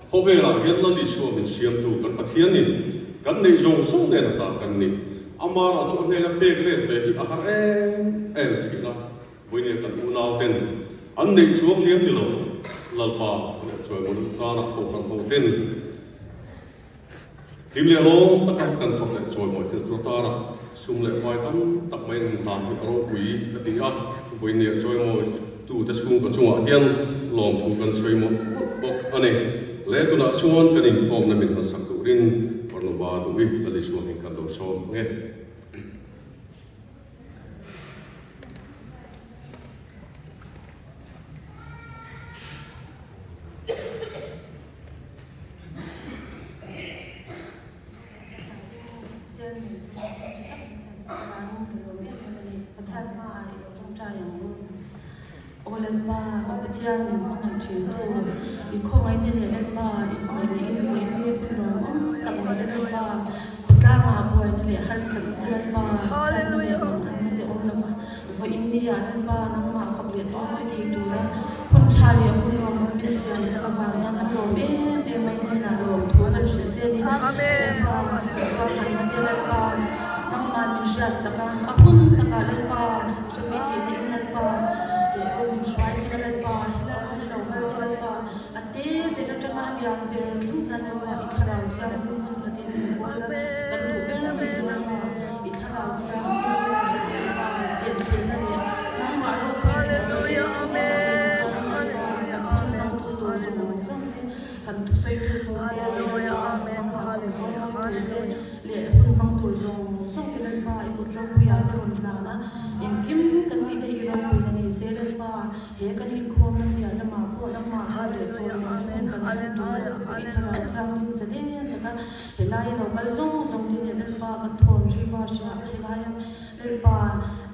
Khawvelah hian Lal Isua min siamtu kan Pathianin kan neih zawng zawng nen a tah kan ni. Amara chu a hnena pek let ve hi a har em em thin a, vawinia kan unauten an neih chuang liam ni lo. Lalpa fak leh chawimawi tanah Kohhran hoten Hlim leh lawm taka kan fak leh chawimawi thil tur atana sum leh hmai tam tak mai an hna hi a ropui ka ti a, vawinia chawimawi tute chhungkaw chungah hian lawmthu kan sawi mawlh mawlh bawk a ni. Le tunah chuan kan inkhawmna min hmansak turin Farnuba Duhi Lalisua hming kan lo sawm ang e. Aw Lalpa, kan Pathian min hmangaih thin tu, i khawngaihna leh Lalpa i hmangaihna in vawi mi hun lawmawm tak mai te Lalpa, khawtlangah buaina leh harsatna te Lalpa, chhiatna leh manganna te awm lova. Vawiin ni ah Lalpa nangmah fak leh chawngawi thei tura hun tha leh hun lawmawm min siam sak avang hian kan lawm em em mai hnenah lawm thu kan hrilh che ni. Lalpa kan ruahmanna te Lalpa nangmah min hriat sak a, a hun takah Lalpa hremi tihna in Lalpa leh aw min hruai thleng a Lalpa helai hmun a lo kal te Lalpa a te ber atanga a lian ber thleng hian Lalpa i thlarau thianghlim hmun khatin min bawl a, kan duh ber mai chu Lalpa I thlarau thianghlim Lalpa chenchilhna leh nangmah ropui leh a awm em em a awm chuan Lalpa kan hman dangtu tur zawng zawng te, kan thusawitu tur te, Lalpa nangmah fak chawimawi tur te leh hun hmang tur zawng zawng te Lalpa i kut ropuiah ka rawn hlan a, engkim kan tih te hi i ropuina ni se Lalpa he kan inkhawmna piah lamah pawh nangmah fak leh chawimawina hun kan hman turah te pawh i thlarau thianghlim zalen taka Helai a lo kal zawng zawng te leh Lalpa kan thawm ri va hria a, helaia Lalpa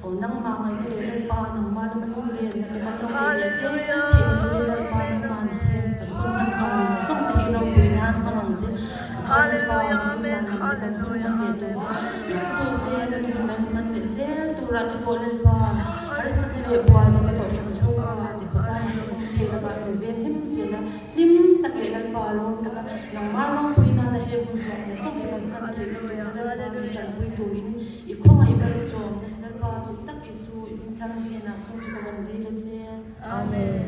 aw nangmah ngaihna leh Lalpa nangmah lama lunglenna te kan lo neih leh zel theihna turin Lalpa nangmah ni hian kan hun hman zawng zawng te hi ropui nan hmang ang che. Tichuan Lalpa kan zan lam te kan hun hman leh tur a, naktuk te kan hun an hman leh zel turah te pawh Lalpa harsatna leh buaina te kohhran chhungkua te khawtlaiah te awm thei lovah min veng hlim zel a. Hlim tak leh Lalpa lawm taka nangmah ropui nana he hun zawng zawng hi kan hman theihna tura Lalpa min tanpui turin i khawngaih ber zawm na Lalpa duh tak Isu i hmingthar hnenah chung chu ka rawn dil a che. Amen.